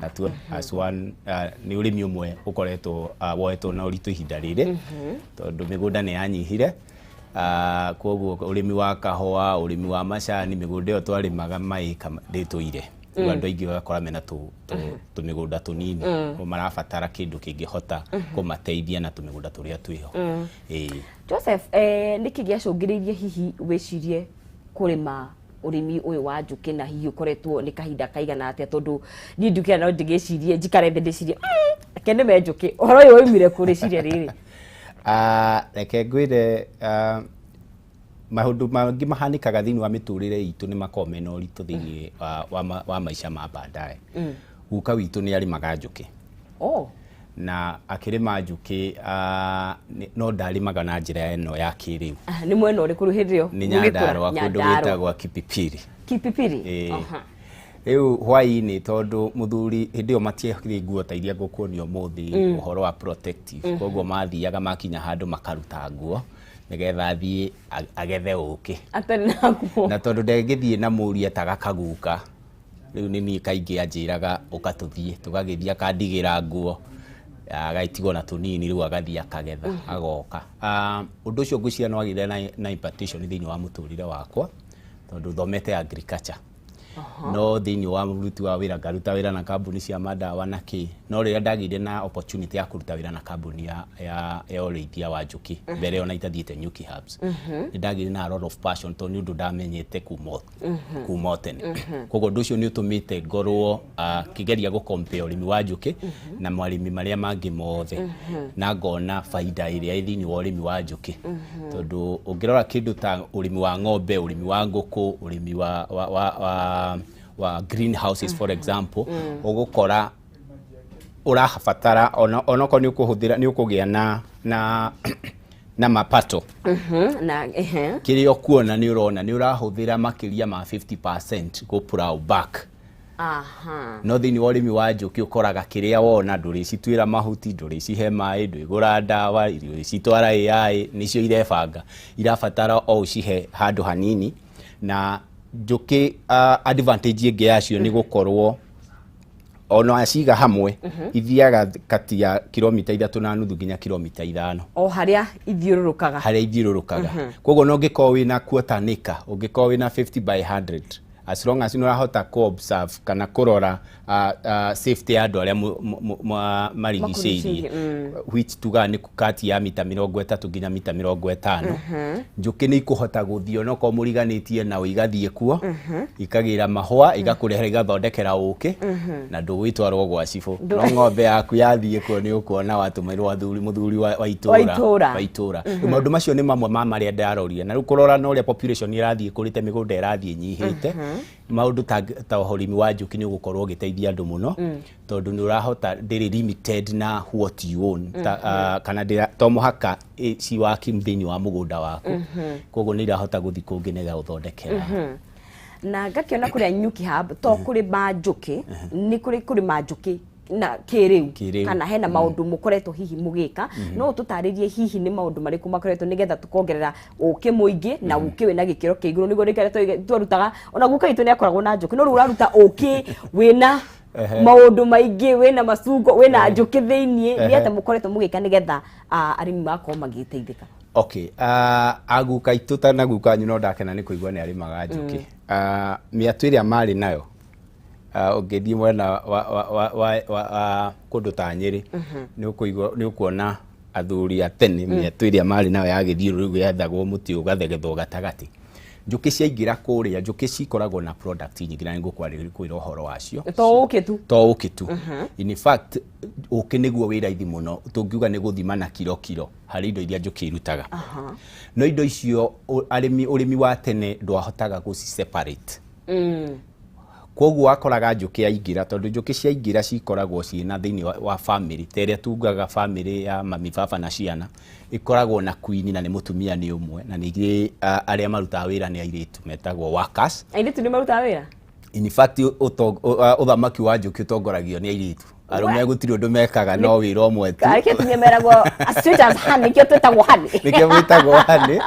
Natuo as one, nĩ ũrĩmi ũmwe ũkoretwo woetwo na ũritũ ihinda rĩrĩ, tondũ mĩgũnda nĩ yanyihire. Koguo ũrĩmi wa kahũa, ũrĩmi wa macani, mĩgũnda ĩyo twarĩmaga maĩka ndĩtũire. Rĩu andũ aingĩ ũgakora mena tũmĩgũnda tũnini, marabatara kĩndũ kĩngĩhota kũmateithia na tũmĩgũnda tũrĩa twĩho. Ĩĩ. Joseph, nĩkĩ gĩacũngĩrĩirie hihi wĩcirie kũrĩma ũrĩmi ũyũ wa njũkĩ, na hihi ũkoretwo nĩ kahinda kaigana atĩa? Tondũ niĩ ndiũkĩra no ndĩgĩcirie, njikare thĩ ndĩcirie, reke nĩme njũkĩ. Ũhoro ũyũ waumire kũ, rĩciria rĩrĩ? Reke ngwĩre, maũndũ mangĩ mahanĩkaga thĩinĩ wa mĩtũrĩre itũ nĩ makoragwo mena ũritũ thĩinĩ wa maica ma baadaye. Guka witũ nĩ arĩmaga njũkĩ. Na akĩrĩma njũkĩ, no ndarĩmaga na njĩra ĩno ya kĩrĩu. Ah, nĩ mwena ũrĩkũ rĩu hĩndĩ ĩyo? Nĩ Nyandarũa, kũndũ gwĩtagwo Kipipiri. Kipipiri. Ĩĩ. Rĩu hwaĩ-inĩ, tondũ mũthuri hĩndĩ ĩyo matiekĩrĩ nguo ta iria ngũkuonia ũmũthĩ, ũhoro wa protective, koguo mathiaga makinya handũ makaruta nguo nĩgetha athiĩ agethe ũkĩ atarĩ na nguo. Na tondũ ndengĩthiĩ na mũriũ etaga kaguka, rĩu nĩ niĩ kaingĩ anjĩraga, "Ũka tũthiĩ." Tũgagĩthiĩ, akandigĩra nguo, agaitigwo na tũnini, rĩu agathiĩ akagetha, agoka. Ũndũ ũcio ngwĩciria nĩ wagĩire na impartation thĩinĩ wa mũtũrĩre wakwa, tondũ thomete agriculture, no thĩinĩ wa ũruti wa wĩra ngaruta wĩra na kambuni cia mandawa na kĩ, no rĩrĩa ndagĩire na opportunity ya kũruta wĩra na kambuni ya ũrĩithia wa njũkĩ, mbere ona itathiĩte Nyuki Hubs, nĩ ndagĩire na a lot of passion, tondũ nĩ ũndũ ndamenyete kuma o tene. Koguo ũndũ ũcio nĩ ũtũmĩte ngorwo ngĩgeria gũ compare ũrĩmi wa njũkĩ na marĩmi marĩa mangĩ mothe, na ngona baida ĩrĩa ĩ thĩinĩ wa ũrĩmi wa njũkĩ, tondũ ũngĩrora kĩndũ ta ũrĩmi wa ng'ombe, ũrĩmi wa ngũkũ, ũrĩmi wa greenhouses, for example, ũgũkora ũrabatara onokorwo nĩ ũkũhũthĩra, nĩ ũkũgĩa na mapato, Na ehe. Kĩrĩa ũkuona nĩ ũrona nĩ ũrahũthĩra makĩria ma 50% gũ plow back. No thĩinĩ wa ũrĩmi wa njũkĩ ũkoraga kĩrĩa wona, ndũrĩcituĩra mahuti, ndũrĩcihe maĩ, ndwĩgũra ndawa, ndũrĩcitwara AI, nĩcio irebanga. Irabatara o ũcihe handũ hanini. Na njũkĩ, advantage ĩngĩ yacio nĩ gũkorwo ona waciga hamwe, ithiaga kati ya kilomita 3.5 nginya kilomita 5. O harĩa ithiũrũrũkaga. Harĩa ithiũrũrũkaga. Koguo no ũngĩkorwo wĩna quarter acre, ũngĩkorwo wĩna 50 by 100, as long as nĩ ũrahota kũ observe kana kũrora safety ya andũ arĩa marigicĩirie, which tugaga nĩ kati ya mita 30 nginya mita 50, njũkĩ nĩ ikũhota gũthiĩ onokorwo mũriganĩtie nao, igathiĩ kuo, ikagĩra mahũa, igakũrehera, igathondekera ũkĩ, na ndũgwĩtwarwo gwa cibũ. No ng'ombe yaku yathiĩ kuo, nĩ ũkuona watũmĩrwo athuri, mũthuri wa itũra. Wa itũra. Wa itũra. Rĩu maũndũ macio nĩ mamwe ma marĩa ndarorire, na rĩu kũrora na ũrĩa population ĩrathiĩ ĩkũrĩte, mĩgũnda ĩrathiĩ ĩnyihĩte, maũndũ ta ũrĩmi wa njũkĩ nĩ ũgũkorwo ũgĩteithia andũ mũno, tondũ nĩ ũrahota, ndĩrĩ limited na what you own, kana to mũhaka ciwaki thĩinĩ wa mũgũnda waku. Koguo nĩ irahota gũthiĩ kũngĩ na igagũthondekera. Na ngakĩona kũrĩa Nyuki Hub to kũrĩma njũkĩ, nĩ kũrĩ kũrĩma njũkĩ na kĩrĩu. Kĩrĩu. Kana hena maũndũ mũkoretwo hihi mũgĩka? No ũtũtarĩrie hihi nĩ maũndũ marĩkũ makoretwo nĩgetha tũkongerera ũkĩ mũingĩ na ũkĩ wĩna gĩkĩro kĩa igũrũ, nĩguo rĩrĩa twarutaga ona guka witũ nĩ akoragwo na njũkĩ, no rĩu ũraruta ũkĩ wĩna maũndũ maingĩ, wĩna macungwa, wĩna njũkĩ thĩiniĩ? Nĩ atĩa mũkoretwo mũgĩka nĩgetha arĩmi magakorwo magĩteithĩka? Okay, aguka itũ ta na guka wanyu, no ndakena nĩ kũigua nĩ arĩmaga njũkĩ. Mĩatũ ĩrĩa marĩ nayo, ũngĩthiĩ mwena wa kũndũ ta Nyĩrĩ, nĩ ũkũigua, nĩ ũkuona athuri a tene, mĩatũ ĩrĩa marĩ nayo ya gĩthiũrũrĩ yethagwo mũtĩ ũgathegethwo gatagatĩ. Njũkĩ ciaingĩra kũrĩa, njũkĩ cikoragwo na product nyingĩ, na nĩngũkwarĩria kwĩra ũhoro wacio. To ũkĩ tu? To ũkĩ tu. In fact, ũkĩ nĩguo wĩ raithi mũno tũngiuga nĩ gũthima na kiro kiro harĩ indo iria njũkĩ irutaga. No indo icio arĩmi, ũrĩmi wa tene ndwahotaga gũci separate. Koguo wakoraga njũkĩ yaingĩra, tondũ njũkĩ ciaingĩra cikoragwo ciĩna thĩinĩ wa family ta ĩrĩa tungaga, family ya mami, baba na ciana, ĩkoragwo na queen, na nĩ mũtumia nĩ ũmwe, na ningĩ arĩa marutaga wĩra nĩ airĩtu metagwo workers. Airĩtu nĩ marutaga wĩra? In fact, ũthamaki wa njũkĩ ũtongoragio nĩ airĩtu. Arũme gũtirĩ ũndũ mekaga, no wĩra ũmwe tu. Nĩkĩo atumia meragwo as sweet as honey, nĩkĩo twĩtagwo honey. Nĩkĩo mwĩtagwo honey,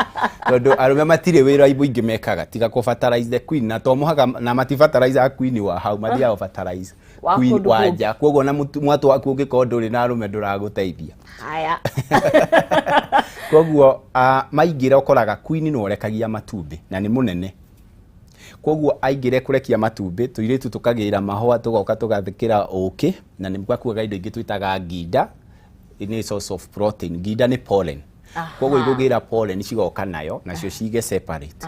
tondũ arũme matirĩ wĩra mũingĩ mekaga tiga kũ fertilize the queen, na to mũhaka na mati fertilize queen wa hau, mathiaga fertilize. Wa queen kũndũ wa kũngĩ. nja. Koguo na mwatũ waku ũngĩkorwo ndũrĩ na arũme ndũragũteithia. Haya. Koguo maingĩra ũkoraga queen nĩ ũrekagia matumbĩ na nĩ mũnene. Koguo aingĩre kũrekia matumbĩ, tũirĩtu tũkagĩra mahũa, tũgoka tũgathikĩra ũkĩ, na nĩ gakuaga indo ingĩ twĩtaga nginda, nĩ source of protein. Nginda nĩ pollen. Koguo igũgĩra pollen cigoka nayo, nacio cige separate.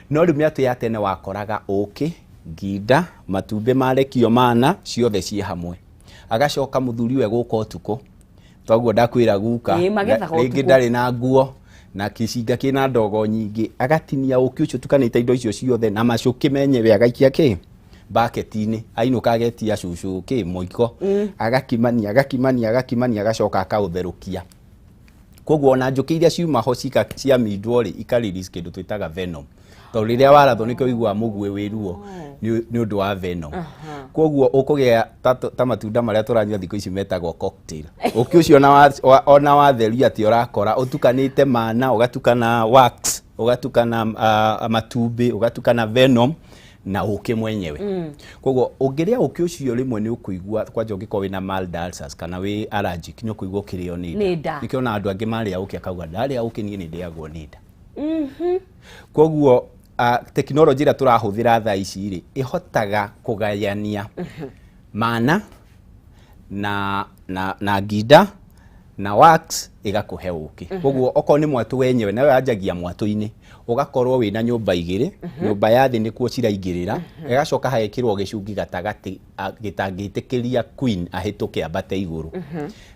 No rĩu mĩatũ ya tene wakoraga ũkĩ, nginda, matumbĩ marekio mana, ciothe ciĩ hamwe. Agacoka mũthuri we gũka ũtukũ, toguo ndakwĩra guka, Ĩĩ, magethaga rĩngĩ ũtukũ. ndarĩ na nguo na kĩcinga kĩna ndogo nyingĩ, agatinia ũkĩ ũcio tukanĩte indo icio ciothe na macũkĩ menyewe, agaikia kĩ baketi-inĩ, ainũka agetia cũcũ kĩ mũiko, agakimania agakimania agakimania, agacoka akaũtherũkia. Koguo ona njũkĩ iria ciuma ho ciamindwo rĩ, ika release kĩndũ twĩtaga venom, tondũ rĩrĩa warathwo nĩkĩo ũiguaga mũguĩ wĩ ruo nĩ ũndũ wa venom. Koguo ũkũgĩa ta matunda marĩa tũranyua thikũ ici metagwo cocktail. Ũkĩ ũcio ona watheria atĩ ũrakora ũtukanĩte mana, ũgatukana wax, ũgatukana matumbĩ, ũgatukana venom na ũkĩ mwenyewe. Koguo ũngĩrĩa ũkĩ ũcio rĩmwe nĩ ũkũigua kwanja ũngĩkorwo wĩna mild ulcers kana wĩ allergic, nĩ ũkũigua ũkĩrĩo nĩ Nĩ nda. Nĩkĩo ona andũ angĩ marĩa ũkĩ akauga ndarĩa ũkĩ niĩ nĩ ndĩagwo nĩ nda. Koguo tekinoronjĩ ĩrĩa tũrahũthĩra thaa ici rĩ, ĩhotaga kũgayania mana na nginda na wax, ĩgakũhe ũkĩ. Koguo okorwo nĩ mwatũ wenyewe, nayo yanjagia mwatũ-inĩ, ũgakorwo wĩna nyũmba igĩrĩ, nyũmba ya thĩ nĩkuo ciraingĩrĩra, ĩgacoka hagekĩrwo gĩcungi gatagatĩ gĩtangĩtĩkĩria queen ahĩtũke ambate igũrũ.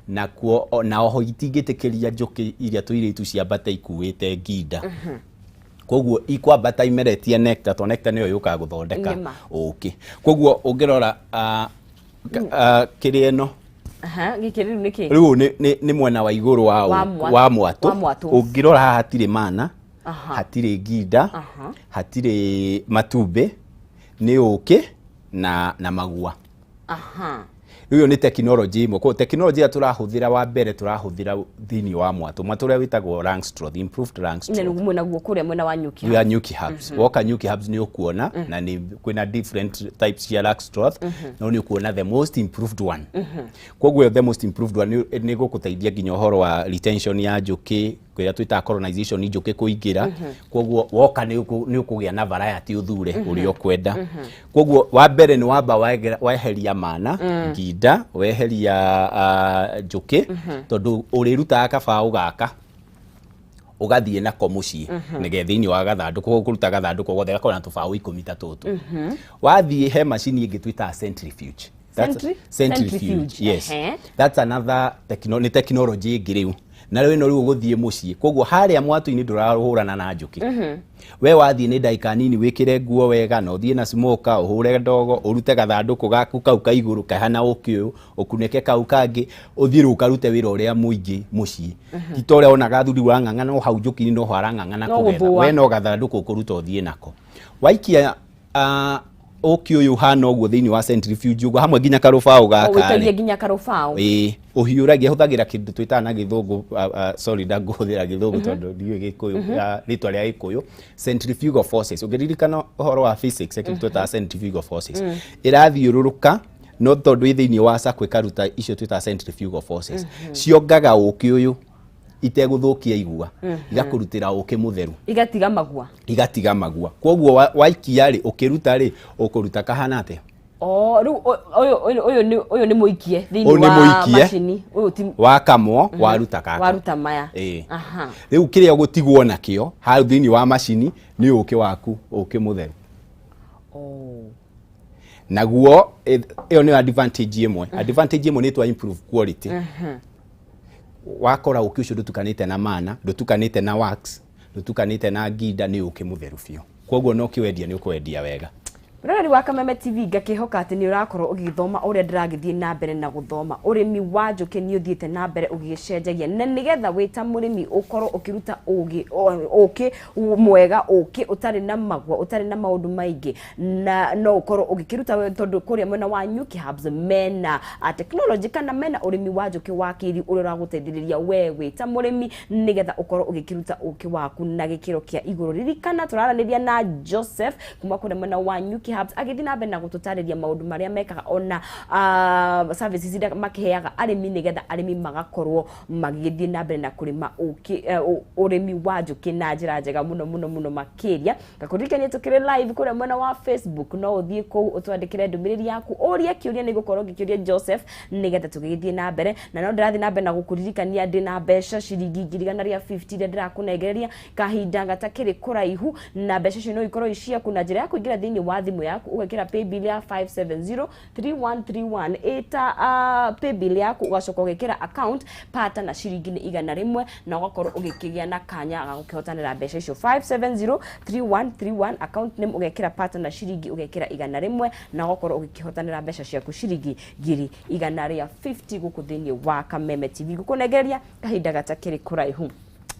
Nakuo na oho itingĩtĩkĩria njũkĩ iria tũirĩtu ciambate ikuĩte nginda. Koguo ikwambata imeretie nectar, to nectar nĩyo yũkaga gũthondeka Nĩma. ũkĩ. Koguo ũngĩrora kĩrĩa ĩno Aha, gĩkĩ rĩu nĩ kĩ? rĩu nĩ mwena wa igũrũ Wa wa mwatũ. wa mwatũ. Ũngĩrora haha hatirĩ mana, hatirĩ nginda, hatirĩ matumbĩ, nĩ ũkĩ na magua. Rĩu ĩyo nĩ tekinoronjĩ ĩmwe. Koguo tekinoronjĩ ĩrĩa tũrahũthĩra wa mbere tũrahũthĩra thĩinĩ wa mwatũ, mwatũ ũrĩa wĩtagwo Langstroth, improved Langstroth. Na rĩu mwena guo kũrĩa mwena wa Nyuki ya Nyuki Hubs. Woka Nyuki Hubs nĩ ũkuona, na nĩ kwĩna different types cia Langstroth, no nĩ ũkuona the most improved one. Koguo ĩyo the most improved one nĩ ĩgũgũteithia nginya ũhoro wa retention ya njũkĩ, kĩrĩa twĩtaga colonization, njũkĩ kũingĩra. Koguo woka nĩ ũkũgĩa na variety ũthure ũrĩa ũkwenda. Koguo wa mbere nĩ wamba weheria mana, nginda, weheria njũkĩ, tondũ ũrĩrutaga kabaũ gaka ũgathiĩ nako mũciĩ nĩgetha thĩinĩ wa gathandũkũ, ũkũruta gathandũkũ gothe gakorwo na tũbaũ 10 ta tũtũ. Wathiĩ he macini ĩngĩ twĩtaga centrifuge. Centri? Centrifuge, Centrifuge, yes. ehe. That's another nĩ technology ĩngĩ rĩu. Na rĩu ĩno rĩu ũgũthiĩ mũciĩ. Koguo harĩa mwatũ-inĩ ndũrahũrana na njũkĩ. We wathiĩ nĩ ndagĩka nini wĩkĩre nguo wega na ũthiĩ na smoker, ũhũre ndogo, ũrute gathandũkũ gaku kau ka igũrũ kahana ũkĩ ũyũ, ũkunĩke kau kangĩ, ũthiĩ rĩu ũkarute wĩra ũrĩa mũingĩ mũciĩ. Ti ta ũrĩa wonaga athuri ũrang'ang'ana o hau njũkĩ-inĩ noho arang'ang'ana No kũgetha. gũthũa. We no gathandũkũ ũkũruta ũthiĩ nako. Waikia ũkĩ ũyũ ũhana ũguo thĩinĩ wa centrifuge ũguo hamwe nginya karũbaũ gaka Ũgĩkagia rĩ. nginya karũbaũ. Ĩĩ, ũhiũragia hũthagĩra kĩndũ twĩtaga na gĩthũngũ, sorry ndangũhũthĩra gĩthũngũ tondũ ndiũĩ gĩkũyũ, rĩtwa rĩa gĩkũyũ, centrifugal forces. Ũngĩririkana ũhoro wa physics, kĩndũ twĩtaga centrifugal forces. Ĩrathiũrũrũka, no tondũ ĩ thĩinĩ wa circle ĩkaruta icio twĩtaga centrifugal forces. Ciongaga ũkĩ ũyũ itegũthũkia igua, igakũrutĩra ũkĩ mũtheru. Igatiga magua. Igatiga magua. Koguo waikia rĩ, ũkĩruta rĩ, ũkũruta kahana atĩa? O, rĩu ũyũ nĩ mũikie thĩinĩ Ũyũ nĩ wa mũikie. macini. Ũyũ ti Wakamwo, waruta gaka. Waruta maya. Ĩĩ. Rĩu kĩrĩa ũgũtigwo nakĩo hau thĩinĩ wa macini nĩ ũkĩ waku, ũkĩ mũtheru. Naguo ĩyo nĩyo advantage ĩmwe. Advantage ĩmwe nĩ twa improve quality. Wakora ũkĩ ũcio ndũtukanĩte na mana, ndũtukanĩte na wax, ndũtukanĩte na nginda, nĩ ũkĩ mũtheru biũ. Koguo no ũkĩwendia nĩ ũkwendia wega. Mũroreri wa Kameme TV, ngakĩhoka atĩ nĩ ũrakorwo ũgĩthoma ũrĩa ndĩragĩthiĩ na mbere na gũthoma. Ũrĩmi wa njũkĩ nĩ ũthiĩte na mbere ũgĩcenjagia, na nĩgetha wĩ ta mũrĩmi ũkorwo ũkĩruta ũkĩ mwega, ũkĩ ũtarĩ na magwa, ũtarĩ na maũndũ maingĩ, na no ũkorwo ũgĩkĩruta we, tondũ kũrĩa mwena wa Nyuki Hubs mena technology kana mena ũrĩmi wa njũkĩ wa kĩrĩu ũrĩa ũragũteithĩrĩria we wĩ ta mũrĩmi nĩgetha ũkorwo ũgĩkĩruta ũkĩ waku na gĩkĩro kĩa igũrũ. Ririkana tũraranĩria na Joseph kuma kũrĩa mwena wa Nyuki Nyuki Hubs, agĩthiĩ na mbere na gũtũtarĩria maũndũ marĩa mekaga ona services iria makĩheaga arĩmi nĩgetha arĩmi magakorwo magĩthiĩ na mbere na kũrĩma ũkĩ, ũrĩmi wa njũkĩ na njĩra njega mũno mũno mũno makĩria. Ngakũririkania tũkĩrĩ live kũrĩa mwena wa Facebook, no ũthiĩ kũu ũtwandĩkĩre ndũmĩrĩri yaku, ũrie kĩũria nĩ gũkorwo ngĩkĩũria Joseph nĩgetha tũgĩthiĩ na mbere. Na no ndĩrathiĩ na mbere na gũkũririkania ndĩna mbeca ciringi 150,000 iria ndĩrakũnengereria kahinda gatakĩrĩ kũraihu, na mbeca icio no ikorwo i ciaku na njĩra ya kũingĩra thĩinĩ wa thimũ yaku ũgekĩra paybill ya 570 3131 ĩta paybill yaku, ũgacoka ũgekĩra account pata na ciringi nĩ 100, na ũgakorwo ũgĩkĩgĩa na kanya ga gũkĩhotanĩra mbeca icio. 570 3131, account name ũgekĩra pata na ciringi ũgekĩra 100, na ũgakorwo ũgĩkĩhotanĩra mbeca ciaku ciringi 150,000 gũkũ thĩinĩ wa Kameme TV, gũkũnengereria kahinda gatakĩrĩ kũraihu.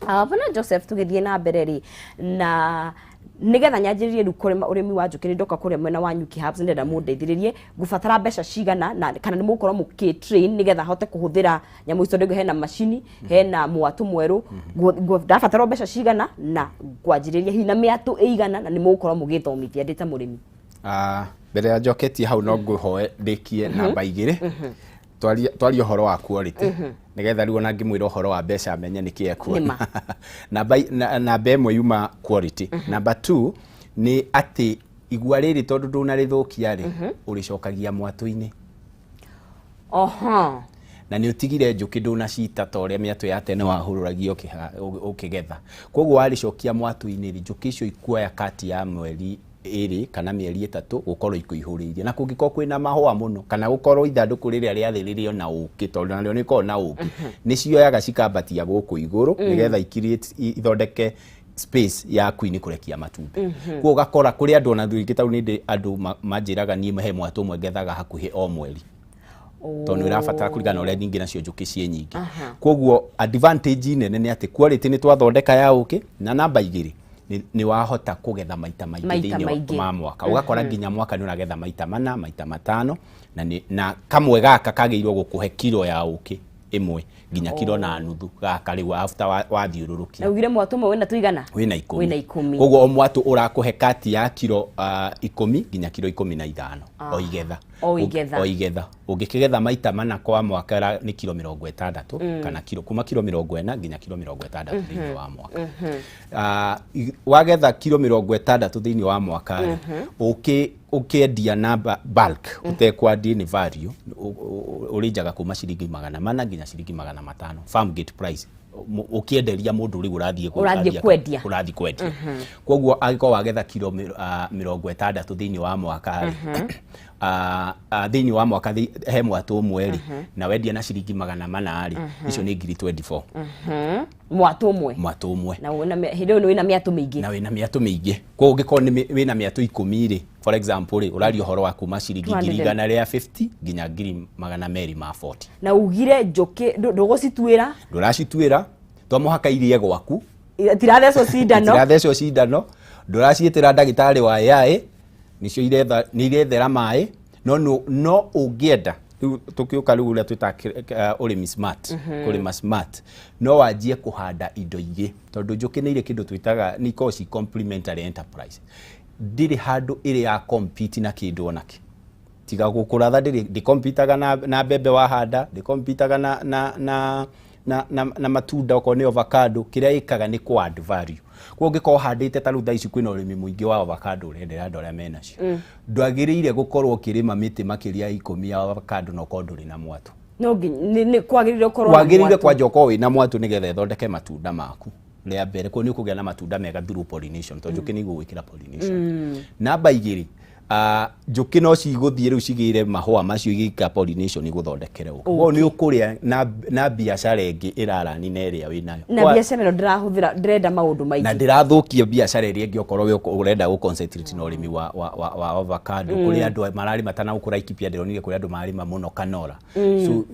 Bwana Joseph, tũgĩthiĩ na mbere rĩ, na nigetha nyanjĩrĩrie rĩu kũrĩma ũrĩmi wa njũkĩ, nĩ ndoka kũrĩa mwena wa Nyuki Hubs, ndĩrenda mũndeithĩrĩrie. Ngũbatara mbeca cigana, na kana nĩ mũgũkorwo mũkĩ train nĩgetha hote kũhũthĩra nyamũ ici, tondũ hena macini, hena mwatũ mwerũ? Ndabatara mbeca cigana na ngwanjĩrĩria hihi na mĩatũ ĩigana, na nĩ mũgũkorwo mũgĩthomithia ndĩ ta mũrĩmi? Mbere ya njoketie hau, no ngũhoe ndĩkie namba 2, twarie ũhoro wa quality, nĩgetha rĩu ona ngĩmwĩra ũhoro wa mbeca amenye nĩkĩ ekuona. Namba 1 yuma quality. Namba 2 nĩ atĩ igua rĩrĩ, tondũ ndũnarĩthũkia rĩ, ũrĩcokagia mwatũ-inĩ. Na nĩ ũtigire njũkĩ ndũnacita ta ũrĩa mĩatũ ya tene wahũrũragia ũkĩgetha. Koguo warĩcokia mwatũ-inĩ rĩ, njũkĩ icio ikuoya kati ya mweri 2 kana mĩeri 3 gũkorwo ikũihũrĩirie. Na kũngĩkorwo kwĩna mahũa mũno, kana gũkorwo ithandũkũ rĩrĩa rĩa thĩ rĩrĩ ona ũkĩ, tondũ narĩo nĩ rĩkoragwo na ũkĩ, nĩ cioyaga cikambatia gũkũ igũrũ nĩgetha ithondeke space ya queen kũrekia matumbĩ. Koguo ũgakora kũrĩ andũ ona rĩngĩ, tarĩu nĩ ndĩ andũ manjĩraga niĩ he mwatũ ũmwe ngethaga hakuhĩ o mweri, tondũ nĩ ũrabatara kũringana na ũrĩa ningĩ nacio njũkĩ ciĩ nyingĩ. Koguo advantage nene nĩ atĩ quality nĩ twathondeka ya ũkĩ, na namba 2 nĩ wahota kũgetha maita maingĩ Maita thĩinĩ maingĩ. wa mwaka. Ũgakora nginya mwaka nĩ ũragetha maita mana, maita matano, na kamwe gaka kagĩrĩirwo gũkũhe kiro ya ũkĩ 1 nginya kiro na nuthu gaka rĩu after wathiũrũrũkia. Na ugire mwatũ ũmwe wĩna tũigana? Wĩna 10. Wĩna 10. Koguo o mwatũ ũrakũhe kati ya kiro 10 nginya kiro 15 o igetha. O igetha. O igetha. Ũngĩkĩgetha maita mana kwa mwaka nĩ kiro 60, kana kiro kuma kiro 40 nginya kiro 60 thĩinĩ wa mwaka. Wagetha kiro 60 thĩinĩ wa mwaka rĩ, ũkĩendia na bulk ũtekwendia nĩ value, ũrĩnjaga kuma ciringi 400 nginya ciringi 500 farm gate price, ũkĩenderia mũndũ rĩu ũrathiĩ Ũrathiĩ kwendia. Ũrathiĩ kwendia. Koguo angĩkorwo wagetha kiro 60 thĩinĩ wa mwaka rĩ, thĩinĩ wa mwaka he mwatũ ũmwe rĩ, na wendia na ciringi 400 rĩ, icio nĩ ngiri 24. Mwatũ ũmwe. Mwatũ ũmwe. Na hĩndĩ ĩyo nĩ wĩna mĩatũ mĩingĩ. Na wĩna mĩatũ mĩingĩ. Koguo ũngĩkorwo wĩna mĩatũ 10 rĩ, for example rĩ, ũraria ũhoro wa kuma ciringi ngiri 200 150 nginya 240,000. Na ugire njũkĩ ndũgũcituĩra? Ndũracituĩra, to mũhaka irie gwaku. Tirathecwo cindano. Tirathecwo cindano, ndũraciĩtĩra ndagĩtarĩ wa AI, nĩcio iretha, nĩ irethera maĩ. No ũngĩenda rĩu tũkĩũka rĩu ũrĩa twĩtaga ũrĩmi smart, kũrĩma smart, no wanjie kũhanda indo ingĩ, tondũ njũkĩ nĩ irĩ kĩndũ twĩtaga nĩ ikoragwo ci complementary enterprise. Ndĩrĩ handũ ĩrĩ ya compete na kĩndũ onakĩ tiga gũkũratha. Ndĩrĩ ndĩkompitaga na mbembe wahanda, ndĩkompitaga na matunda okorwo nĩ avocado. Kĩrĩa ĩkaga nĩ kũ add value. Koguo ũngĩkorwo ũhandĩte, ta rĩu thaa ici kwĩna ũrĩmi mũingĩ wa avocado ũrenderea, andũ arĩa menacio, ndwagĩrĩire gũkorwo ũkĩrĩma mĩtĩ makĩria ya 10 ya avocado na ũkorwo ndũrĩ na mwatũ. No nginya nĩ kwagĩrĩire ũkorwo na Wagĩrĩire mwatũ. Kwanja ũkorwo wĩna mwatũ nĩgetha ĩthondeke matunda maku rĩa mbere. Koguo nĩ ũkũgĩa na matunda mega through pollination, tondũ njũkĩ nĩ igũgwĩkĩra pollination. Namba 2, njũkĩ no cigũthiĩ rĩu cigĩre mahũa macio igĩka pollination igũthondekere ũkĩ. Koguo nĩ ũkũrĩa na biacara ĩngĩ ĩrarani na ĩrĩa wĩnayo. Na biacara ĩno ndĩrahũthĩra, ndĩrenda maũndũ Na maingĩ. Ndĩrathũkia biacara ĩrĩa ĩngĩ okorwo we ũrenda gũ concentrate na ũrĩmi wa avocado. Kũrĩ andũ mararĩma ta na gũkũ Laikipia, ndĩronire kũrĩ andũ mararĩma mũno canola. So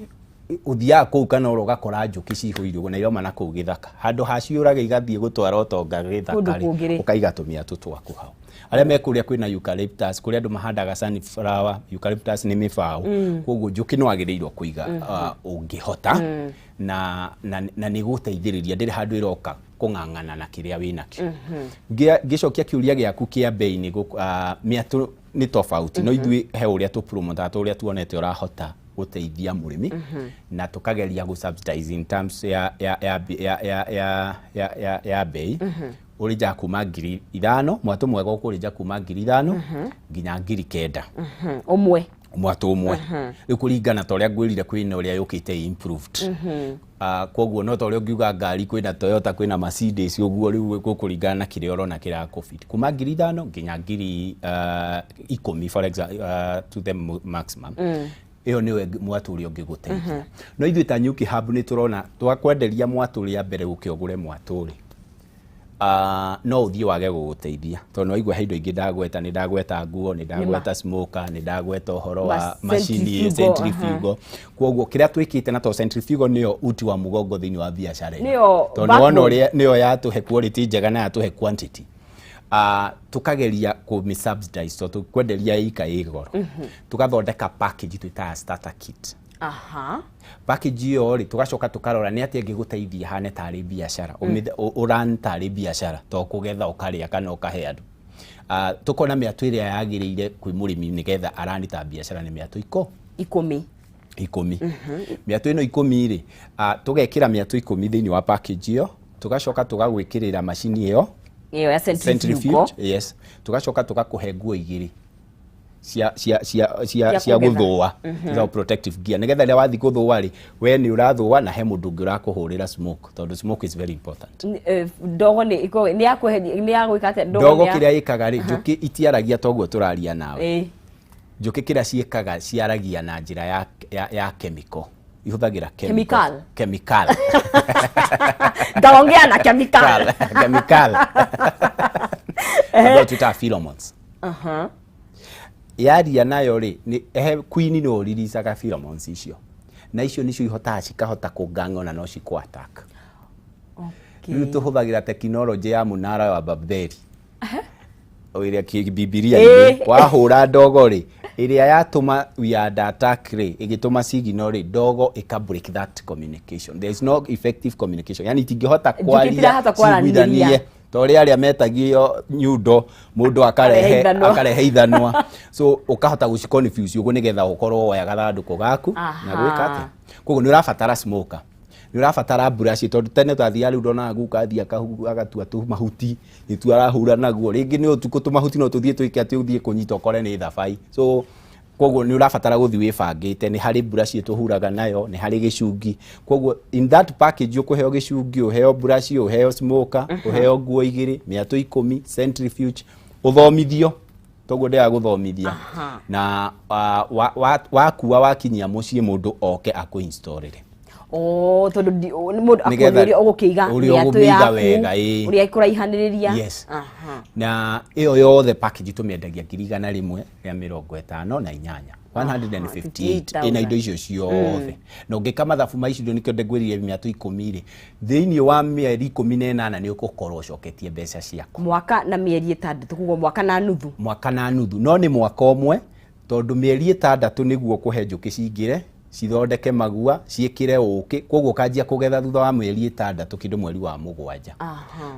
Ũthiaga kũu kana ũgakora njũkĩ cihũire ũguo na irauma na kũu gĩthaka. Handũ ha ciũrage igathiĩ gũtwara ũtonga Kũndũ gĩthaka rĩ, kũngĩ rĩ. Ũkaiga tũmĩatũ twaku hau. Arĩa me kũrĩa kwĩna eucalyptus, kũrĩa andũ mahandaga sunflower, eucalyptus nĩ mĩbaũ. Koguo njũkĩ no agĩrĩirwo kũiga ũngĩhota na nĩ gũteithĩrĩria, ndĩrĩ handũ ĩroka kũng'ang'ana na kĩrĩa wĩnakĩo. Ngĩcokia kĩũria gĩaku kĩa bei, nĩ mĩatũ nĩ tofauti, no ithuĩ he ũrĩa tũpromotaga ta ũrĩa tuonete ũrahota gũteithia mũrĩmi, na tũkageria gũ subsidize in terms ya bei. Ũrĩnjaga kuma 5,000, mwatũ mwega ũkũrĩnja kuma 5,000 nginya 9,000. Ũmwe? Mwatũ ũmwe. Rĩu kũringana ta ũrĩa ngwĩrire, kwĩna ũrĩa yũkĩte improved. Koguo no ta ũrĩa ũngiuga ngari kwĩna Toyota, kwĩna Mercedes, ũguo rĩu gũkũringana na kĩrĩa ũrona kĩrakũbit, kuma 5,000 nginya 10,000, for example, to the maximum. Ĩyo nĩyo mwatũ ũrĩa ũngĩgũteithia. No ithuĩ ta Nyuki Hub nĩ tũrona twakwenderia mwatũ ũrĩa mbere ũke ũgũre mwatũ rĩ, no ũthiĩ wage gũgũteithia, tondũ nĩwaigua he indo ingĩ ndagweta. Nĩ ndagweta nguo, nĩ ndagweta smoker, nĩ ndagweta ũhoro wa macini centrifugal, centrifugal. Koguo kĩrĩa twĩkĩte na to centrifugal nĩyo uti wa mũgongo thĩinĩ wa biacara ĩno. Nĩyo Tondũ nĩwona backbone. Ũrĩa nĩyo yatũhe quality njega na yatũhe quantity, tukageria kũmĩ subsidize tondũ kwenderia ika ĩ goro. Tugathondeka package twĩtaga starter kit. Package ĩyo rĩ, tũgacoka tũkarora nĩ atĩa ĩngĩgũteithia hane tarĩ biacara, ũran tarĩ biacara, to kũgetha ũkarĩa kana ũkahe andũ. Tũkona mĩatũ ĩrĩa yagĩrĩire kwĩ mũrĩmi nĩgetha arani ta biacara nĩ mĩatũ iko 10. 10. Mĩatũ ĩno 10 rĩ, tũgekĩra mĩatũ 10 thĩinĩ wa package ĩyo, tũgacoka tũgagwĩkĩrĩra macini ĩyo ĩyo ya centrifugal. Centrifuge, yes. Tũgacoka tũgakũhe nguo igĩrĩ cia Cia cia kũgetha. Gũthũa cia protective gear, nĩgetha rĩrĩa wathiĩ gũthũa rĩ, we nĩ ũrathũa na he mũndũ ũngĩ ũrakũhũrĩra smoke, tondũ smoke is very important. Ndogo nĩ nĩ ya kweheria, nĩ ya gwĩka atĩa? Ndogo nĩ ya- kĩrĩa ĩkaga rĩ, njũkĩ itiaragia toguo tũraria nawe. Njũkĩ kĩrĩa ciĩkaga, ciaragia na njĩra ya chemical, ihũthagĩra Chemical? Chemical. Ndaongea na chemical. Chemical ambayo twĩtaga pheromones. Yaria nayo rĩ, nĩ he queen nĩ ũriricaga pheromones icio, na icio nicio ihotaga cikahota kũngang'a ona no cikũ attack. Rĩu tũhũthagĩra tekinoronjĩ ya mũnara wa Babeli ĩrĩa Bibilia-inĩ, wahũra ndogo rĩ, ĩrĩa yatũma we are under attack rĩ, ĩgĩtũma signal rĩ, ndogo ĩka break that communication. There is no effective communication, yani itingĩhota Njũkĩ kwaria itirahota kwaranĩria. ciguithanie ta ũrĩa arĩa metagio nyundo, mũndũ akarehe akarehe ithanwa. Akarehe ithanwa, so ũkahota gũci confuse ũguo nĩgetha ũkorwo woya gathandũkũ gaku na gwĩka atĩa. Koguo nĩ ũrabatara smoker, nĩ ũrabatara brush, tondũ tene twathiaga, rĩu ndonaga guka athiĩ agatua tũmahuti nĩtuo arahura naguo. Rĩngĩ nĩ ũtukũ, tũmahuti no tũthiĩ twĩke atĩ ũthiĩ kũnyita ũkore nĩ thabai. So koguo nĩ ũrabatara gũthiĩ wĩbangĩte. Nĩ harĩ brush tũhuraga nayo, nĩ harĩ gĩcungi. Koguo in that package ũkũheo gĩcungi, ũheo brush, ũheo smoker, ũheo nguo igĩrĩ, mĩatũ 10, centrifuge, ũthomithio toguo ndĩra gũthomithia na wakua wakinyia mũciĩ, mũndũ oke akũinstallĩre. Oh, tondũ nĩ mũndũ Nĩgetha akuonia ũrĩa ũgũkĩiga ũrĩa mĩatũ ũgũmĩiga yaku, wega, ĩĩ. ũrĩa ĩkũraihanĩrĩria. Yes. Na ĩyo yothe package tũmĩendagia 158,158, ĩna indo icio ciothe. Na ũngĩka mathabu ma icio, nĩkĩo ndĩngwĩrire mĩatũ 10 rĩ, thĩinĩ wa mĩeri 18 nĩ ũgũkorwo ũcoketie mbeca ciaku. Mwaka na mĩeri 6, koguo mwaka na nuthu. Mwaka na nuthu, no nĩ mwaka ũmwe, tondũ mĩeri 6 nĩguo kũhe njũkĩ cingĩre cithondeke magua, ciĩkĩre ũkĩ. Koguo ũkanjia kũgetha thutha wa mĩeri 6, kĩndũ mweri wa 7.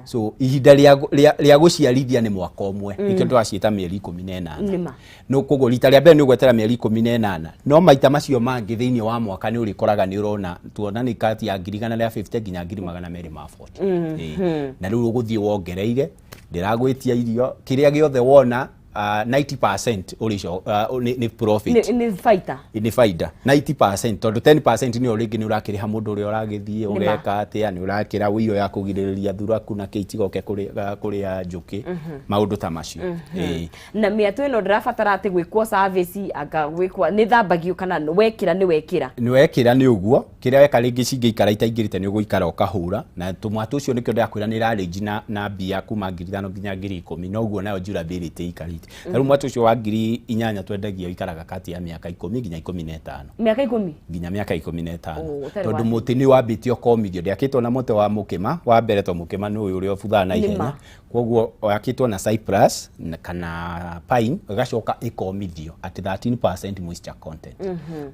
So ihinda rĩa gũciarithia nĩ mwaka ũmwe, nĩkĩo tũraciĩta mĩeri 18. Nĩma. No koguo rita rĩa mbere nĩ ũgwetera mĩeri 18, no maita macio mangĩ thĩinĩ wa mwaka nĩ ũrĩkoraga nĩ ũrona tuona nĩ kati ya 150,000 nginya 240,000. Ĩĩ. Na rĩu ũgũthiĩ wongereire, ndĩragwĩtia irio, kĩrĩa gĩothe wona, 90% ũrĩco nĩ profit. Nĩ baita. Nĩ baida 90%, tondũ 10% nĩyo rĩngĩ nĩ ũrakĩrĩha mũndũ ũrĩa ũragĩthiĩ Nĩma. Ũreka atĩa, nĩ ũrakĩra wĩiro ya kũgirĩrĩria thuraku na kĩ itigoke kũrĩa njũkĩ, maũndũ ta macio. Ĩĩ. Na mĩatũ ĩno ndĩrabatara atĩ gwĩkwo service, anga gwĩkwo nĩ thambagio, kana wekĩra nĩ wekĩra? Nĩ wekĩra nĩ ũguo. Kĩrĩa weka rĩngĩ cingĩikara itaingĩrĩte, nĩ ũgũikara ũkahũra na tũmwatũ ũcio. Nĩkĩo ndĩrakwĩra nĩ ĩrarĩnji na mbia kuma 5,000 nginya 10,000, noguo nayo durability ĩikarĩte. Na rĩu mwatũ ũcio wa 8,000 twendagia ũikaraga kati ya mĩaka 10 nginya 15. Mĩaka 10? Nginya mĩaka 15. Oh, ũtarĩ tondũ wa- mũtĩ nĩ wambĩtie ũkomithio, ndĩakĩtwo na mũtĩ wa mũkĩma wa mbere, to mũkĩma nĩ ũyũ ũrĩa ũbuthaga na Nĩ ihenya. ma. Koguo wakĩtwo na cypress kana pine, ĩgacoka ĩkomithio at 13% moisture content.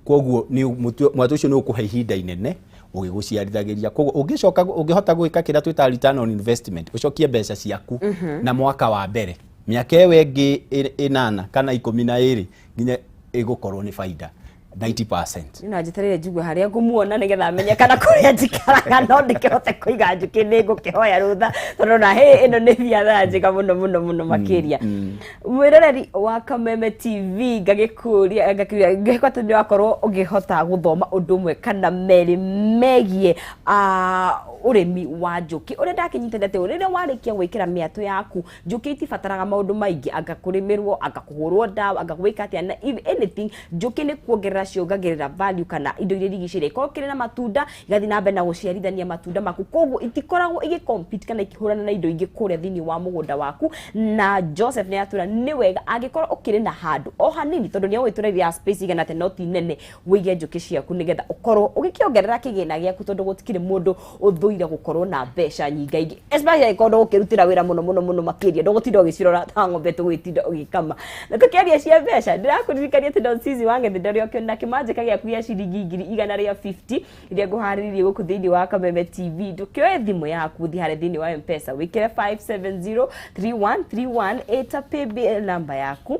Koguo mwatũ ũcio nĩ ũkũhe ihinda inene ũgĩgũciarithagĩria. Koguo ũngĩcoka ũngĩhota gwĩka kĩrĩa twĩtaga return on investment, ũcokie mbeca ciaku na mwaka wa mbere, mĩaka ĩyo ĩngĩ 8 kana 12 nginya ĩgũkorwo nĩ baida 90%. Na njetereire njigue harĩa ngũmuona nĩgetha menye kana kũrĩa njikaraga no ndĩkĩhote kũiga njũkĩ, nĩ ngũkĩhoya rũtha tondũ na hĩ ĩno nĩ biathara njega mũno mũno mũno makĩria. Mwĩroreri wa Kameme TV, ngagĩkũria ngakĩũria ngĩhĩko atĩ nĩ wakorwo ũngĩhota gũthoma ũndũ ũmwe kana merĩ megiĩ ũrĩmi wa njũkĩ. Ũrĩa ndakĩnyitĩte atĩ rĩrĩa warĩkia gwĩkĩra mĩatũ yaku, njũkĩ itibataraga maũndũ maingĩ, anga kũrĩmĩrwo, anga kũhũrwo ndawa, anga gwĩka atĩa na if anything, njũkĩ nĩ kuongerera ciongagĩrĩra value kana indo iria irigicĩirie. Ikorwo kĩrĩ na matunda, igathiĩ na mbere na gũciarithania matunda maku, koguo itikoragwo igĩ compete kana ikĩhũrana na indo ingĩ kũrĩa thĩinĩ wa mũgũnda waku. Na Joseph nĩ atwĩra nĩ wega angĩkorwo ũkĩrĩ na handũ o hanini, tondũ nĩ agwĩtũra space igana atĩ no ti nene, wĩige njũkĩ ciaku nĩgetha ũkorwo ũgĩkĩongerera kĩgĩna gĩaku, tondũ gũtikĩrĩ mũndũ ũthũire gũkorwo na mbeca nyingaingĩ, especially angĩkorwo ndũgũkĩrutĩra wĩra mũno mũno mũno makĩria, ndũgũtinda ũgĩcirora ta ng'ombe tũgwĩtinda ũgĩkama. Na tũkĩaria cia mbeca, ndĩrakũririkania atĩ Don Cici wa Ng'ethe ndarĩ ũkĩona kĩmanjĩka gĩaku gĩa ciringi 150,000 iria ngũharĩrĩirie gũkũ thĩinĩ wa Kameme TV. Ndũkĩoe thimũ yaku, ũthiĩ harĩa thĩinĩ wa M-Pesa, wĩkĩre 5703131 ĩta paybill namba yaku,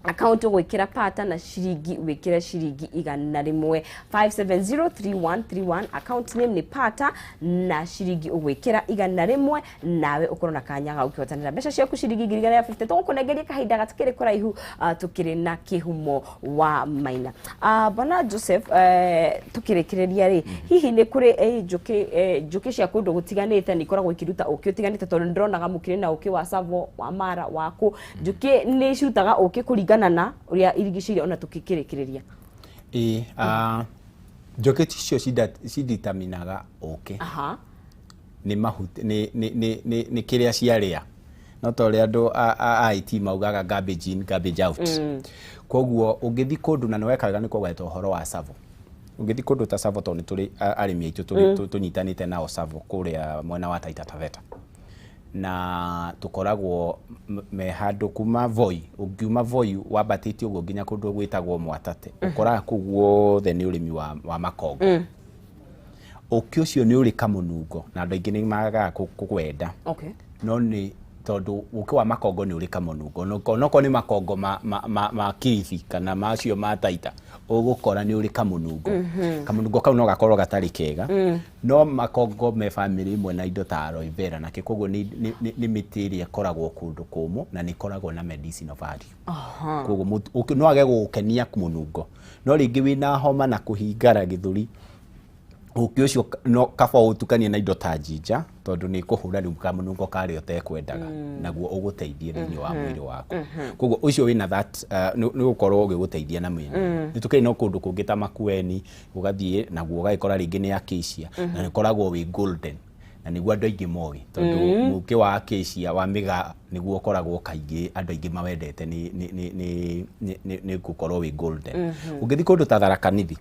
account ũgwĩkĩra pata na ciringi wĩkĩre ciringi 100, 5703131, account name nĩ pata na ciringi ũgwĩkĩra 100, nawe ũkorwo na kanya ga gũkĩhotanĩra mbeca ciaku ciringi 150,000. Tũgũkũnengeria kahinda gatikĩrĩ kũraihu, tũkĩrĩ na kĩhumo wa maina. Bwana Joseph, tũkĩrĩkĩrĩria rĩ, hihi nĩ kũrĩ njũkĩ cia kũndũ gũtiganĩte nĩ ikoragwo ikĩruta ũkĩ ũtiganĩte? Tondũ nĩndĩronaga mũkĩrĩ na ũkĩ wa Savo, wa Mara, wa kũ. Njũkĩ nĩ cirutaga ũkĩ kũringana na ũrĩa irigicĩirie, ona tũkĩkĩrĩkĩrĩria. Ĩĩ, njũkĩ ticio ciditaminaga ũkĩ. Nĩ mahuti, nĩ kĩrĩa ciarĩa, no ta ũrĩa andũ a IT maugaga garbage in, garbage out. Koguo ũngĩthiĩ kũndũ, na nĩ weka wega nĩ kũgweta ũhoro wa Savo, ũngĩthiĩ kũndũ ta Savo, tondũ nĩ tũrĩ arĩmi aitũ tũnyitanĩte nao Savo kũrĩa mwena wa Taita Taveta, na tũkoragwo me handũ kuma Voi, ũngiuma Voi wambatĩte ũguo nginya kũndũ gwĩtagwo Mwatate, ũkoraga kũu guothe nĩ ũrĩmi wa makongo. Ũkĩ ũcio nĩ ũrĩ kamũnungo na andũ aingĩ nĩ magaga kũwenda. No nĩ tondũ ũkĩ wa makongo nĩ ũrĩ kamũnungo, onokorwo nĩ makongo ma Kilifi kana macio ma Taita, ũgũkora nĩ ũrĩ kamũnungo. Kamũnungo kau no gakorwo gatarĩ kega, no makongo me bamĩrĩ ĩmwe na indo ta aloe vera nakĩ, koguo nĩ mĩtĩ ĩrĩa ĩkoragwo kũndũ kũmũ na nĩ ĩkoragwo na medicinal value. Koguo ũkĩ no age gũgũkenia mũnungo, no rĩngĩ wĩna homa na kũhingara gĩthũri, ũkĩ ũcio no kaba ũtukanie na indo ta jinja, tondũ nĩ kũhũra rĩu kamũnungo karĩa ũtekwendaga, naguo ũgũteithie thĩinĩ wa mwĩrĩ waku. Koguo ũcio wĩna that nĩ gũkorwo ũgĩgũteithia na mĩena. Nĩ tũkĩrĩ no kũndũ kũngĩ ta Makueni, ũgathiĩ naguo ũgagĩkora rĩngĩ nĩ acacia, na nĩ ũkoragwo wĩ golden, na nĩguo andũ aingĩ moĩ, tondũ mũkĩ wa acacia wa mĩgaa nĩguo ũkoragwo kaingĩ andũ aingĩ mawendete nĩ gũkorwo wĩ golden. Ũngĩthiĩ kũndũ ta Tharaka Nithi,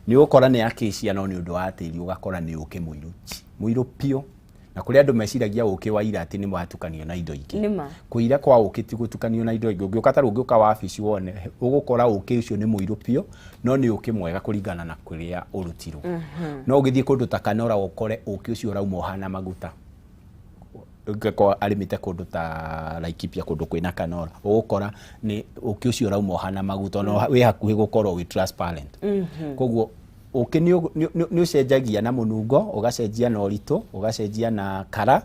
nĩ ũgũkora nĩ acacia, no nĩ ũndũ wa tĩri ũgakora nĩ ũkĩ mũirũ chi, mũirũ piũ, na kũrĩ andũ meciragia ũkĩ wa ira atĩ nĩ watukanio na indo ingĩ. Nĩ ma. Kũira kwa ũkĩ ti gũtukanio na indo ingĩ. Ũngĩũka ta rĩu ũngĩũka wabici wone, ũgũkora ũkĩ ũcio nĩ mũirũ piũ, no nĩ ũkĩ mwega kũringana na kũrĩa ũrutirwo. No ũgĩthiĩ kũndũ ta Kanora, ũkore ũkĩ ũcio ũrauma ũhana maguta. Ũngĩkorwo arĩmĩte kũndũ ta Laikipia, kũndũ kwĩna kanora, ũgũkora nĩ ũkĩ ũcio ũrauma ũhana maguta, ona wĩ hakuhĩ gũkorwo wĩ transparent. Koguo ũkĩ nĩ ũcenjagia na mũnungo, ũgacenjia na ũritũ, ũgacenjia na kara,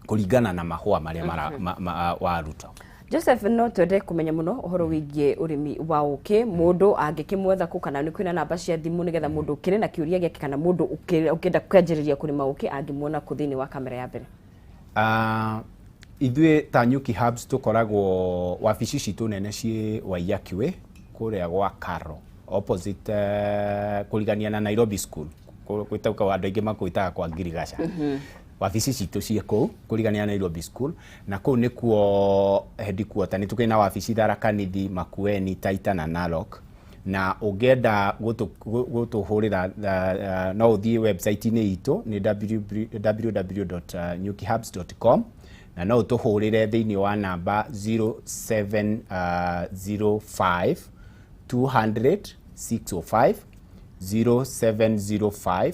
kũringana na mahũa marĩa waruta. Joseph, no twende kũmenya mũno ũhoro wĩgiĩ ũrĩmi wa ũkĩ. Mũndũ angĩkĩmwetha kũ, kana nĩ kwĩna namba cia thimũ nĩgetha mũndũ ũkĩrĩ na kĩũria gĩake kana mũndũ ũkĩenda kwanjĩrĩria kũrĩma ũkĩ angĩmuona kũ thĩinĩ wa kamera ya mbere? Ithuĩ ta Nyuki Hubs tũkoragwo wabici citũ nene ciĩ Waiyaki Way kũrĩa gwa Karo, opposite kũrigania na Nairobi School, gwĩtagwo andũ aingĩ makwĩtaga kwa Ngirigaca. Wabici citũ ciĩ kũu kũrigania na Nairobi School, na kũu nĩkuo headquarter. Nĩ tũkĩrĩ na wabici Tharaka Nithi, Makueni, Taita na Narok. Na ũngĩenda gũtũhũrĩra, no ũthiĩ website-inĩ itũ nĩ www.nyukihubs.com, na no ũtũhũrĩre thĩinĩ wa namba 0705 200 605, 0705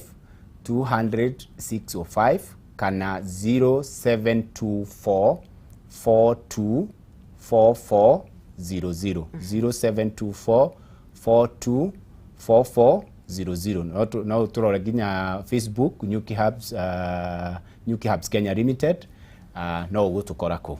200 605, kana 0724 42 4400, 0724 42 4400. No tũrore nginya Facebook, Nyuki Hubs, Nyuki Hubs Kenya Limited, no ũgũtũkora kũu.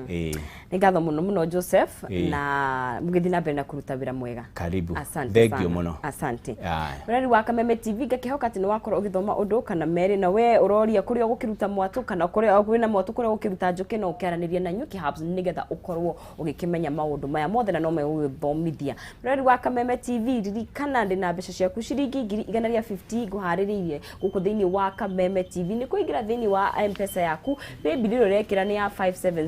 Ĩĩ. Nĩ ngatho mũno mũno, Joseph. Ĩĩ. Na mũgĩthiĩ na mbere na kũruta wĩra mwega. Karibu. Asante Thank you sana. mũno. Asante. Aya. Mũrori wa Kameme TV, ngakĩhoka atĩ nĩ wakorwo ũgĩthoma ũndũ kana merĩ, na we ũroria kũrĩa ũgũkĩruta mwatũ kana kũrĩa kwĩna mwatũ, kũrĩa ũgũkĩruta njũkĩ, no ũkĩaranĩria na Nyuki Hubs nĩgetha ũkorwo ũgĩkĩmenya maũndũ maya mothe na no megũgĩthomithia. Mũrori wa Kameme TV, ririkana ndĩna mbeca ciaku ciringi 150,000 ngũharĩrĩirie gũkũ thĩinĩ wa Kameme TV. Nĩ kũingĩra thĩinĩ wa M-Pesa yaku, paybill ĩrĩa ũrekĩra nĩ ya 5703131,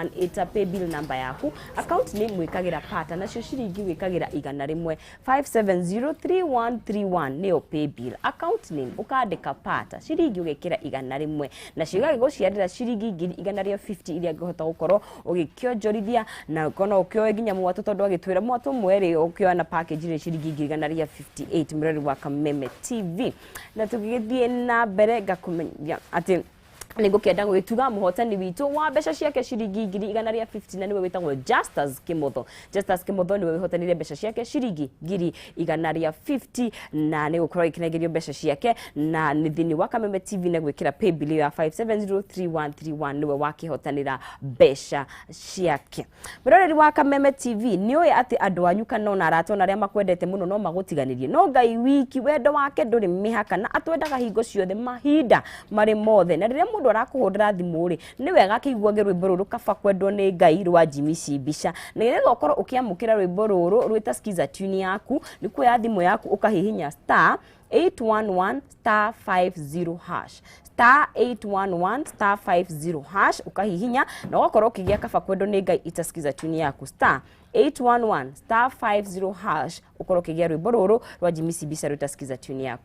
ĩta paybill namba yaku, account name wĩkagĩra pata, nacio ciringi wĩkagĩra 100. 5703131 nĩyo paybill, account name ũkandĩka pata, ciringi ũgekĩra 100, nacio igagĩgũciarĩra ciringi 150,000 iria ngĩhota gũkorwo ũgĩkĩonjorithia, na no ũkĩoe nginya mwatũ, tondũ agĩtwĩra mwatũ ũmwe rĩ ũkĩoya na package rĩ ciringi 158,000. Mũrori wa Kameme TV, na tũgĩgĩthiĩ na mbere, ngakũmenyithia atĩ nĩ ngũkĩenda gwĩtuga mũhotani witũ wa mbeca ciake ciringi 150,000, na nĩwe wĩtagwo Justus Kimotho. Justus Kimotho nĩwe wĩhotanire mbeca ciake ciringi 150,000, na nĩ gũkorwo agĩkĩnengerio mbeca ciake na nĩ thĩinĩ wa Kameme TV na gwĩkĩra paybill ya 5703131, nĩwe wakĩhotanĩra mbeca ciake. Mũroreri wa Kameme TV, nĩ ũĩ atĩ andũ anyu kana ona arata ona arĩa makwendete mũno no magũtiganĩrie, no Ngai wiki wendo wake ndũrĩ mĩhaka na atwendaga hingo ciothe, mahinda marĩ mothe. Na rĩrĩa mũndũ arakũhũrĩra thimũ rĩ, nĩ wega akĩiguage rwĩmbo rũrũ, Kaba Kwendwo Nĩ Ngai rwa Jimmy Cibica. Nĩgetha ũkorwo ũkĩamũkĩra rwĩmbo rũrũ rwĩta skiza tune yaku, nĩ kuoya thimũ yaku ũkahihinya star 811 star 50 hash, star 811 star 50 hash, ũkahihinya na ũgakorwo ũkĩgĩa Kaba Kwendwo Nĩ Ngai itasikiza tune yaku, star 811 star 50 hash, ũkorwo ũkĩgĩa rwĩmbo rũrũ rwa Jimmy Cibica rwĩta tune yaku.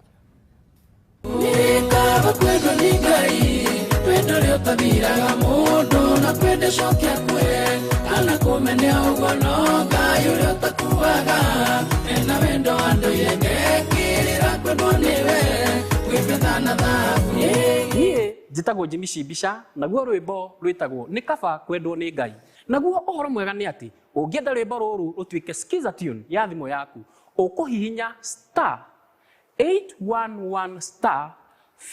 Kaba kwendwo nĩ Ngai, wendo ũrĩa ũtathiraga mũndũ na kwenda cokia kwe kana kũmenea ũguo, no Ngai ũrĩa ũtakuaga ena wendo andũire ngekĩrĩra kwendwo nĩwe gwĩ betha na thahabu. Niĩ njĩtagwo Jimmy Cibica, naguo rwĩmbo rwĩtagwo Nĩ Kaba Kwendwo Nĩ Ngai. Naguo ũhoro mwega nĩ atĩ ũngĩenda rwĩmbo rũrũ rũtuĩke skiza tune ya thimũ yaku, ũkũhihinya star 811 star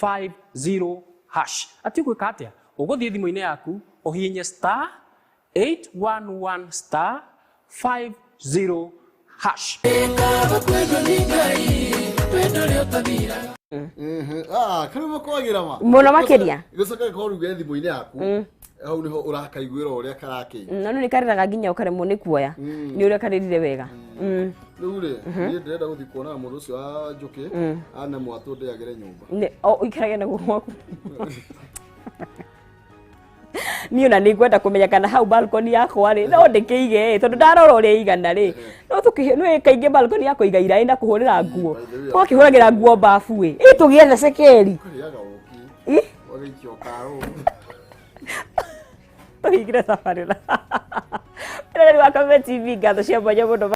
50 hash. Atĩ ũgwĩka atĩa? Ũgũthiĩ thimũ-inĩ yaku ũhihinye star 811 star 50 hash. Kaba kwendwo nĩ Ngai, wendo ũrĩa ũtathiraga. Ah, karibu kwagira ma. Mũno makĩria. Gĩcoka gĩkorwo rĩu thimũ-inĩ yaku. Hau nĩho ũrakaiguĩra ũrĩa karakĩigua. Na rĩu nĩ karĩraga nginya ũkaremwo nĩ kuoya nĩ ũrĩa karĩrire wega. Rĩu rĩ, niĩ ndĩrenda gũthiĩ kuonana mũndũ ũcio wa njũkĩ, ane mwatũ ndĩagĩre nyũmba. O ũikarage naguo gwaku. Niĩ ona nĩ ngwenda kũmenya kana hau balcony yakwa rĩ no ndĩkĩige ĩ, tondũ ndarora ũrĩa igana rĩ, no tũkĩ nĩ kaingĩ balcony yakwa iga iraĩ na kũhũrĩra nguo, By the way, twakĩhũragĩra nguo bafu ĩ, ĩ tũgĩetha cekeri. Ũkarĩaga ũkĩ. Ĩ? Ũgaikia ũkaro. Tũhingire thabarĩra. Rĩrĩ wa Kameme TV, ngatho cia mwanya mũno.